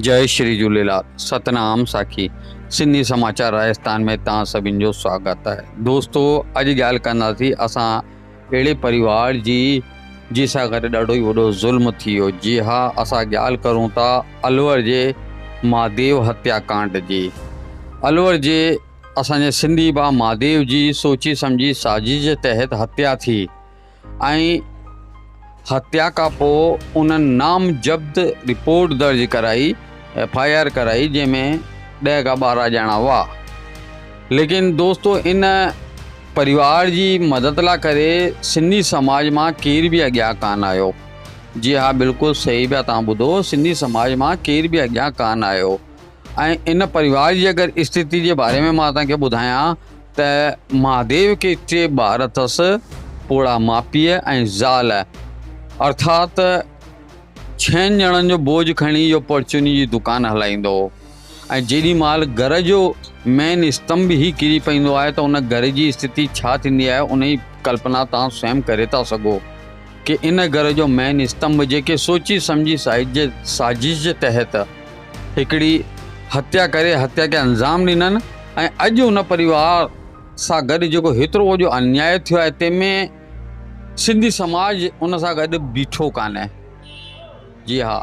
جئي شري جهوليلال ستنام ساکي سنڌي سماچار راجستان ۾ توهان سڀن جو سواگت آهي دوستو اڄ ڳالهه ڪنداسين اسان اهڙي پريوار جي جي سان گڏ ڏاڍو ئي وڏو ظلم ٿي ويو جي ها اسان ڳالهه ڪرون ٿا الور جي مهاديو هتيا ڪانڊ جي الور جي اسان جي سنڌي ڀاء مهاديو جي سوچي سمجهي سازش جي تحت هتيا ٿي ۽ هتيا کان پوء انهن نام جبد رپورٽ درج ڪرائي ايف I R ڪرائي جنهن ۾ ڏهه کان 12 ڄڻا هئا ليڪن دوستو ان پريوار جي مدد لا ڪري سنڌي سماج مان ڪير به اڳيان ڪان آيو جي ها بلڪل صحيح پيا تان ٻڌو سنڌي سماج مان ڪير به اڳيان ڪان آيو ۽ ان پريوار جي اگر استٿي جي باري ۾ مان توهان کي ٻڌايان ته مهاديو کي ٽي ٻار اٿس، پوڙها ماء پيء ۽ زال، ارٿات ڇهن ڄڻن جو بوجهه کڻي اهو پرچوني جي دڪان هلائيندو هو ۽ جيڏي مهل گهر جو مين استنڀ ئي ڪري پوندو آهي ته ان گهر جي استٿي ڇا ٿيندي آهي ان جي ڪلپنا توهان سويم ڪري ٿا سگهو ڪي ان گهر جو مين استنڀ جيڪي سوچي سمجهي سازش جي تحت هڪڙي هتيا ڪري هتيا کي انجام ڏنن ۽ اڄ ان پريوار سان گڏ جيڪو هيترو وڏو انياء ٿيو آهي تنهن ۾ سنڌي سماج ان سان گڏ بيٺو ڪانهي جي ها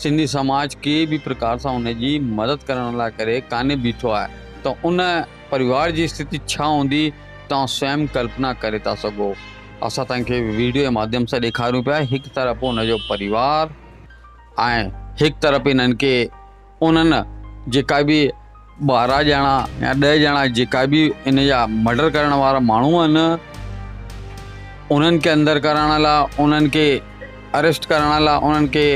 سنڌي سماج ڪي به پرڪار سان ان جي مدد ڪرڻ لاء ڪري ڪانه بيٺو آهي ته ان پريوار جي استٿي ڇا هوندي توهان سويم ڪلپنا ڪري ٿا سگهو اسان توهان کي ويڊيو جي ماڌيم سان ڏيکاريون پيا هڪ طرف ان جو پريوار ۽ هڪ طرف انهن کي انهن جيڪا به 12 ڄڻا يا 10 ڄڻا جيڪا به ان جا مرڊر ڪرڻ وارا ماڻهو آهن انهن کي اندر ڪرڻ لاء انهن کي اريسٽ ڪرڻ لاء انهن کي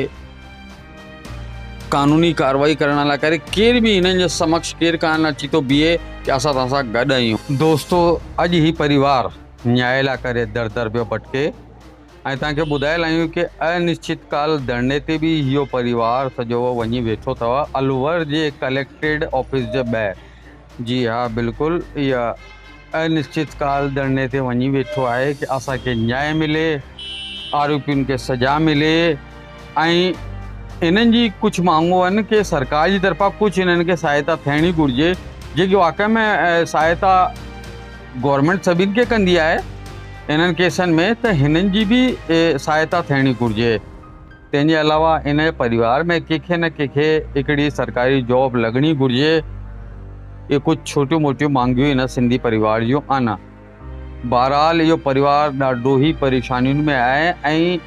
قانوني ڪارروائي ڪرڻ لاء ڪري ڪير به انهن جي سمڪش ڪير ڪانه اچي ٿو بيهي ڪي اسان توهان سان گڏ آهيون. دوستو اڄ هي پريوار نياء لاء ڪري در در پيو ڀٽڪي. ۽ توهان کي ٻڌايل آهيون ڪي انشچت ڪال ڌرڻي تي به اهو پريوار سڄو وڃي ويٺو اٿو الور جي ڪليڪٽريٽ آفيس جي ٻاهر جي ها بلڪل اها انشچت ڪال ڌرڻي تي وڃي ويٺو آهي ڪي اسان کي نياء ملي آروپين کي سزا ملي ۽ انهن جي ڪجهه مانگون آهن ڪي سرڪار جي طرفان ڪجهه انهن کي سهائتا ٿيڻي گهرجي جيڪي واقعي ۾ سهائتا گورنمينٽ سڀني کي ڪندي آهي انهن ڪيسن ۾ ته هنن جي به سهائتا ٿيڻي گهرجي تنهن جي علاوه ان جي پريوار ۾ ڪنهن کي نه ڪنهن کي هڪڙي سرڪاري جاب لڳڻي گهرجي اهي ڪجهه ڇوٽيون موٽيون مانگيون هن سنڌي پريوار جون آهن بهرحال اهو پريوار ڏاڍو ئي پريشانين ۾ آهي ۽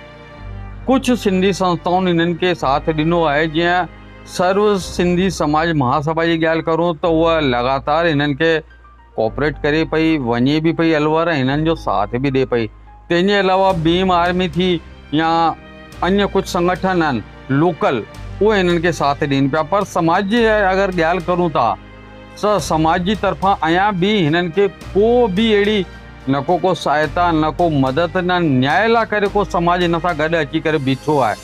ڪجهه سنڌي سنسٿائن هنن کي ساٿ ڏنو آهي جيئن سرو سنڌي سماج مهاسڀا جي ڳالهه ڪرون ته اها لڳاتار هنن کي ڪوآپريٽ ڪري پئي، وڃي به پئي الور ۽ هنن جو ساٿ به ڏي پئي. تنهن جي علاوه ڀيم آرمي ٿي يا انيه ڪجهه سنگٺن آهن لوڪل اهي هنن کي ساٿ ڏين پيا پر سماج جي اگر ڳالهه ڪرون ٿا ته سماج جي طرفان اڃا به هنن کي ڪو به اهڙي نه ڪو ڪو سهائتا نه ڪو مدد نه نياء لاء ڪري ڪو سماج هن سان گڏ اچي ڪري بيٺو آهي.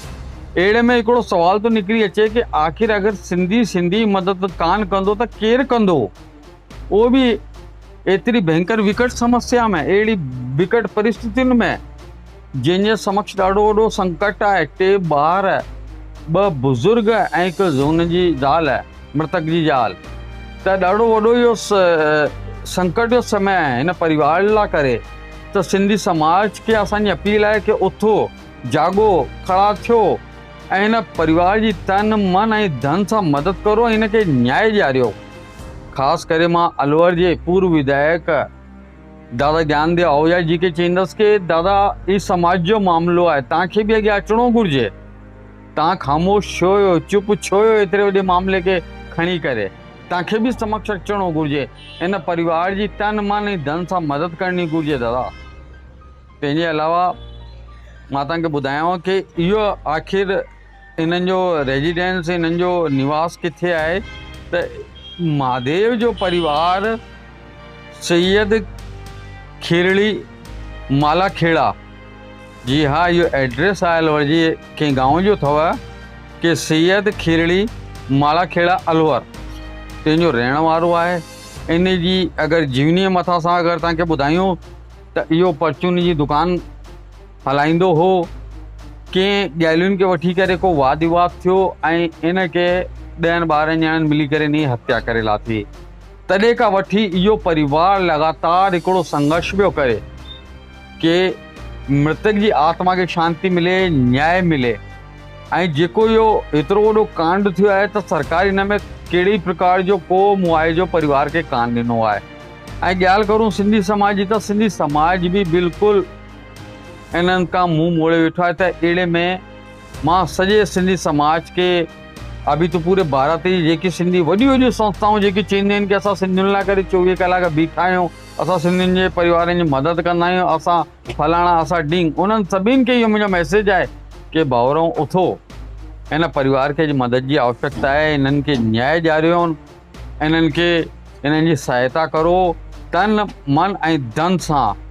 اهڙي ۾ هڪڙو سوال ٿو نڪري اچي ڪي آخر اگر سنڌي سنڌي مدد ڪانه ڪندو ته ڪير ڪندو؟ اهو به ايتري ڀينڪر وڪٽ سمسيا ۾ اهڙي وڪٽ پرسٿتين ۾ جنهن جي سمڪش ڏاڍو وڏو سنڪٽ آهي، ٽي ٻار، ٻه بزرگ ۽ هڪ هن جي زال، مرتڪ جي زال، ته ڏاڍو وڏو اهو سنڪٽ جو سمي آهي هن پريوار لاء ڪري ته سنڌي سماج کي اسان جي اپيل آهي ڪي اٿو، جاڳو، کڙا ٿيو ۽ هن پريوار جي تن، من ۽ ڌن سان مدد ڪرو ۽ هن کي نياء ڏياريو. خاص ڪري مان الور جي پورو وڌايڪ دادا گيان ديو آهوجا جي کي چئيندس ڪي دادا هي سماج جو معاملو آهي توهان کي به اڳيان اچڻو گهرجي توهان خاموش ڇو هيو چپ ڇو هيو ايتري وڏي معاملي کي کڻي ڪري توهان کي به سمڪش اچڻو گهرجي ان پريوار جي تن من ۽ ڌن سان مدد ڪرڻي گهرجي دادا تنهن جي علاوه مان توهان کي ٻڌايانو ڪي اهو آخر انهن جو ريزيڊنس انهن جو نواس ڪٿي آهي ته مهاديو جو پريوار سيد کيرڙي مالا کيڙا جي ها اهو ايڊريس آهي الور جي ڪنهن گائون جو اٿو ڪي سيد کيرڙي مالا کيڙا الور تنهن جو رهڻ وارو آهي ان جي اگر جيوني مٿان سان اگر توهان کي ٻڌايون ته اهو پرچون جي دڪان هلائيندو هو. ڪنهن ڳالهين کي وٺي ڪري ڪو واد وواد ٿيو ۽ ان کي ڏهن ٻارهن ڄڻن ملي ڪري انهي هتيا ڪري لاٿي. تڏهن کان وٺي اهو پريوار لڳاتار هڪڙو سنگهرش پيو ڪري ڪي مرتڪ جي آتما کي شانتي ملي، نياء ملي ۽ جيڪو اهو ايترو وڏو ڪانڊ ٿيو آهي ته سرڪار ان ۾ ڪهڙي پرڪار جو ڪو معاوضو پريوار کي ڪانه ڏنو آهي ۽ ڳالهه ڪرون سنڌي سماج جي ته سنڌي سماج به بلڪل انهن کان منهن موڙي ويٺو آهي ته اهڙي ۾ مان سڄي سنڌي سماج کي اڀي ته پوري ڀارت جي جيڪي سنڌي وڏيون وڏيون سنسٿائون جيڪي چونديون آهن ڪي اسان سنڌين لاء ڪري چوويهه ڪلاڪ بيٺا آهيون اسان سنڌين جي پريوارن جي مدد ڪندا آهيون اسان فلاڻا اسان ڊينگ انهن سڀني کي اهو منهنجو ميسيج آهي ڪي ڀائرو اٿو هن پريوار کي اڄ مدد جي آوشڪتا آهي انهن کي نياء ڏياريو انهن کي انهن جي سهائتا ڪرو تن من ۽ ڌن سان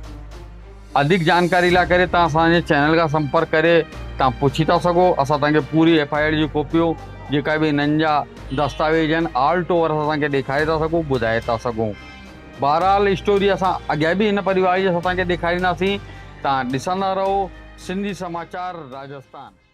اڌيڪ جانڪاري لاء ڪري توهان اسان جي چينل کان سمپرڪ ڪري توهان پڇي ٿا سگهو اسان توهان کي پوري ايف I R جون ڪاپيون جيڪا به انهن جا دستاويز آهن آل ٽو اوور اسان توهان کي ڏيکاري ٿا سگهون ٻڌائي ٿا سگهون بهرحال اسٽوري اسان اڳيان به هن پريوار جي اسان توهان کي ڏيکارينداسين توهان ڏسندا رهو سنڌي سماچار راجستان.